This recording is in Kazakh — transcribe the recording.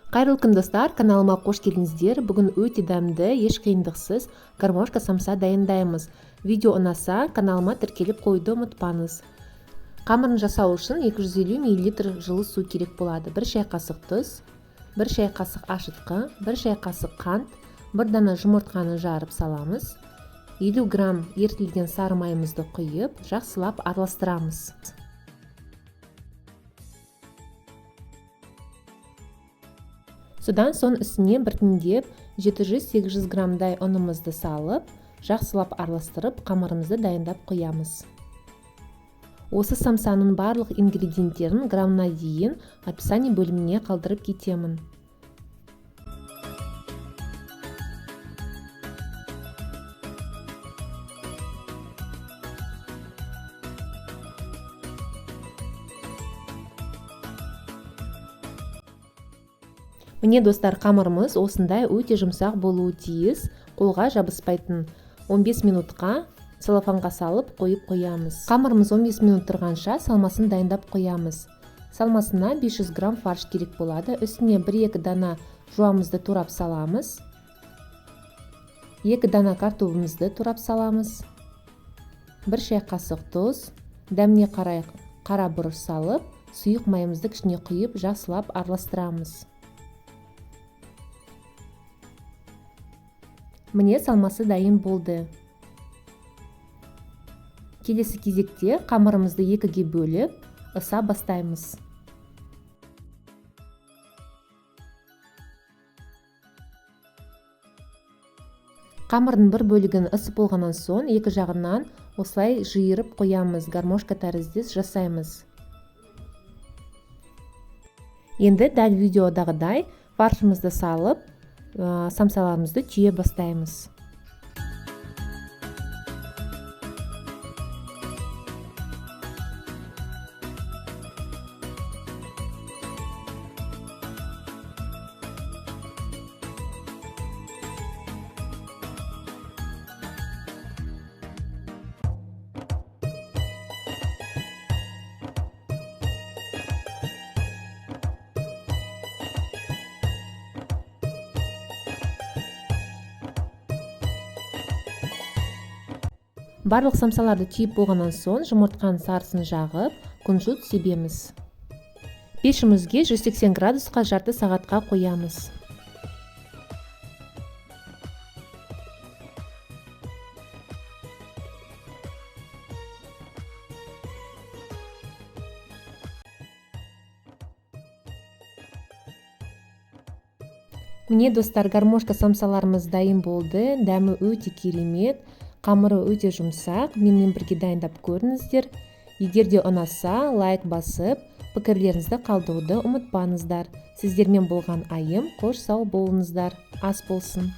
Қайырлы күн, достар! Каналыма қош келдіңіздер. Бүгін өте дәмді, еш қиындықсыз гармошка самса дайындаймыз. Видео ұнаса, каналыма тіркеліп қоюды ұмытпаңыз. Қамырын жасау үшін 250 мл жылы су керек болады. 1 шай қасық тұз, 1 шай қасық ашытқы, 1 шай қасық қант, 1 дана жұмыртқаны жарып саламыз. 50 грамм ерітілген сары майымызды құйып, жақсылап араластырамыз. Содан соң үстіне біртіндеп 700-800 граммдай ұнымызды салып, жақсылап араластырып, қамырымызды дайындап қоямыз. Осы самсаның барлық ингредиенттерін граммына дейін описание бөліміне қалдырып кетемін. Міне, достар, қамырымыз осындай өте жұмсақ болуы тиіс, қолға жабыспайтын. 15 минутқа целлофанға салып қойып қоямыз. Қамырымыз 15 минут тұрғанша салмасын дайындап қоямыз. Салмасына 500 грамм фарш керек болады. Үстіне 1-2 дана жуамызды турап саламыз. 2 дана картобымызды турап саламыз. 1 шай қасық тұз, дәміне қарай қара бұрыш салып, сұйық майымызды кішкене құйып, жақсылап араластырамыз. Міне, салмасы дайын болды. Келесі кезекте қамырымызды екіге бөліп, ыса бастаймыз. Қамырдың бір бөлігін ысып болғаннан соң, екі жағынан осылай жиырып қоямыз, гармошка тәріздес жасаймыз. Енді дәл видеодағыдай фаршымызды салып, самсаларымызды түйе бастаймыз. Барлық самсаларды түйіп болғаннан соң, жұмыртқаның сарысын жағып, күнжіт себеміз. Пешімізге 180 градусқа жарты сағатқа қоямыз. Міне, достар, гармошка самсаларымыз дайын болды. Дәмі өте керемет. Қамыры өте жұмсақ, менімен бірге дайындап көріңіздер. Егер де ұнаса, лайк басып, пікірлеріңізді қалдыруды ұмытпаңыздар. Сіздермен болған Айым, қош сау болыңыздар. Ас болсын.